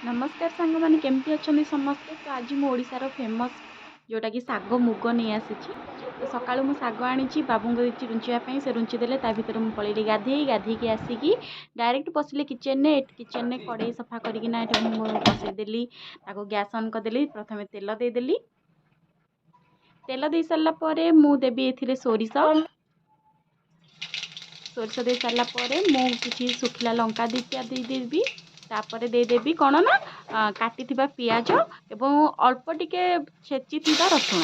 ନମସ୍କାର ସାଙ୍ଗମାନେ, କେମିତି ଅଛନ୍ତି ସମସ୍ତେ? ତ ଆଜି ମୁଁ ଓଡ଼ିଶାର ଫେମସ୍ ଯେଉଁଟାକି ଶାଗ ମୁଗ ନେଇ ଆସିଛି। ତ ସକାଳୁ ମୁଁ ଶାଗ ଆଣିଛି, ବାବୁଙ୍କୁ ଦେଇଛି ରୁଞ୍ଚିବା ପାଇଁ, ସେ ରୁଞ୍ଚି ଦେଲେ। ତା ଭିତରେ ମୁଁ ପଳେଇଲି ଗାଧେଇ। ଗାଧେଇକି ଆସିକି ଡାଇରେକ୍ଟ ପଶିଲି କିଚେନ୍ରେ। ଏଠି କିଚେନ୍ରେ କଡ଼େଇ ସଫା କରିକିନା ଏଠି ମୁଁ ବସେଇଦେଲି, ତାକୁ ଗ୍ୟାସ୍ ଅନ୍ କରିଦେଲି। ପ୍ରଥମେ ତେଲ ଦେଇଦେଲି। ତେଲ ଦେଇ ସାରିଲା ପରେ ମୁଁ ଦେବି ଏଥିରେ ସୋରିଷ। ସୋରିଷ ଦେଇ ସାରିଲା ପରେ ମୁଁ କିଛି ଶୁଖିଲା ଲଙ୍କା ଦୁଇଟା ଦେଇଦେବି। ତାପରେ ଦେଇଦେବି କ'ଣ ନା କାଟିଥିବା ପିଆଜ ଏବଂ ଅଳ୍ପ ଟିକେ ଛେଚିଥିବା ରସୁଣ।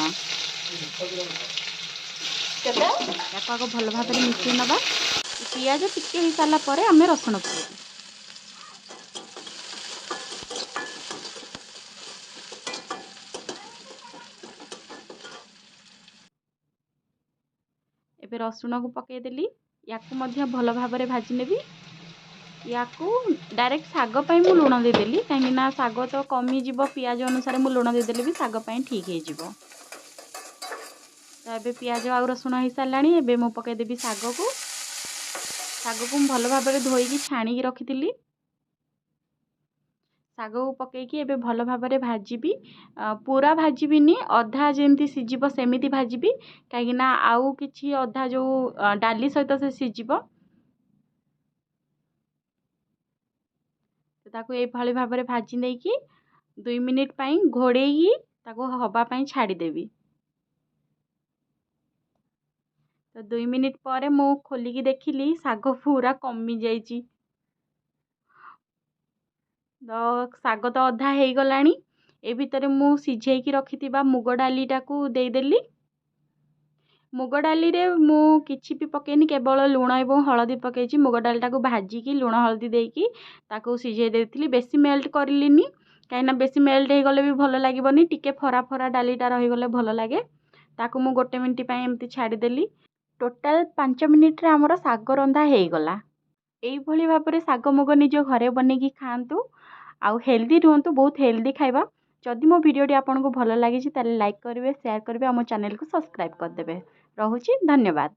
ତାକୁ ଆଗ ଭଲ ଭାବରେ ମିଶାଇ ନେବା। ପିଆଜ ଟିକେ ହେଇସାରିଲା ପରେ ଆମେ ରସୁଣ ପକାଇବୁ। ଏବେ ରସୁଣକୁ ପକାଇଦେଲି, ୟାକୁ ମଧ୍ୟ ଭଲ ଭାବରେ ଭାଜି ନେବି। ୟାକୁ ଡାଇରେକ୍ଟ ଶାଗ ପାଇଁ ମୁଁ ଲୁଣ ଦେଇଦେଲି, କାହିଁକିନା ଶାଗ ତ କମିଯିବ, ପିଆଜ ଅନୁସାରେ ମୁଁ ଲୁଣ ଦେଇଦେଲେ ବି ଶାଗ ପାଇଁ ଠିକ୍ ହେଇଯିବ। ତ ଏବେ ପିଆଜ ଆଉ ରସୁଣ ହେଇସାରିଲାଣି। ଏବେ ମୁଁ ପକାଇଦେବି ଶାଗକୁ। ଶାଗକୁ ମୁଁ ଭଲ ଭାବରେ ଧୋଇକି ଛାଣିକି ରଖିଥିଲି। ଶାଗକୁ ପକାଇକି ଏବେ ଭଲ ଭାବରେ ଭାଜିବି। ପୁରା ଭାଜିବିନି, ଅଧା ଯେମିତି ସିଝିବ ସେମିତି ଭାଜିବି, କାହିଁକିନା ଆଉ କିଛି ଅଧା ଯେଉଁ ଡାଲି ସହିତ ସେ ସିଝିବ। ତାକୁ ଏଇଭଳି ଭାବରେ ଭାଜି ନେଇକି 2 ମିନିଟ୍ ପାଇଁ ଘୋଡ଼େଇକି ତାକୁ ହେବା ପାଇଁ ଛାଡ଼ିଦେବି। ତ 2 ମିନିଟ୍ ପରେ ମୁଁ ଖୋଲିକି ଦେଖିଲି, ଶାଗ ପୁରା କମିଯାଇଛି। ତ ଶାଗ ତ ଅଧା ହେଇଗଲାଣି। ଏ ଭିତରେ ମୁଁ ସିଝେଇକି ରଖିଥିବା ମୁଗ ଡାଲିଟାକୁ ଦେଇଦେଲି। ମୁଗ ଡାଲିରେ ମୁଁ କିଛି ବି ପକାଇନି, କେବଳ ଲୁଣ ଏବଂ ହଳଦୀ ପକାଇଛି। ମୁଗ ଡାଲିଟାକୁ ଭାଜିକି ଲୁଣ ହଳଦୀ ଦେଇକି ତାକୁ ସିଝେଇ ଦେଇଥିଲି। ବେଶୀ ମେଲ୍ଟ କରିଲିନି, କାହିଁକିନା ବେଶୀ ମେଲ୍ଟ ହେଇଗଲେ ବି ଭଲ ଲାଗିବନି। ଟିକେ ଫରା ଫରା ଡାଲିଟା ରହିଗଲେ ଭଲ ଲାଗେ। ତାକୁ ମୁଁ 1 ମିନିଟ୍ ପାଇଁ ଏମିତି ଛାଡ଼ିଦେଲି। ଟୋଟାଲ୍ 5 ମିନିଟ୍ରେ ଆମର ଶାଗ ରନ୍ଧା ହେଇଗଲା। ଏଇଭଳି ଭାବରେ ଶାଗ ମୁଗ ନିଜ ଘରେ ବନେଇକି ଖାଆନ୍ତୁ ଆଉ ହେଲ୍ଦି ରୁହନ୍ତୁ। ବହୁତ ହେଲ୍ଦି ଖାଇବା। ଯଦି ମୋ ଭିଡ଼ିଓଟି ଆପଣଙ୍କୁ ଭଲ ଲାଗିଛି, ତାହେଲେ ଲାଇକ୍ କରିବେ, ସେୟାର କରିବେ ଆଉ ମୋ ଚ୍ୟାନେଲକୁ ସବସ୍କ୍ରାଇବ୍ କରିଦେବେ। ରହୁଛି, ଧନ୍ୟବାଦ।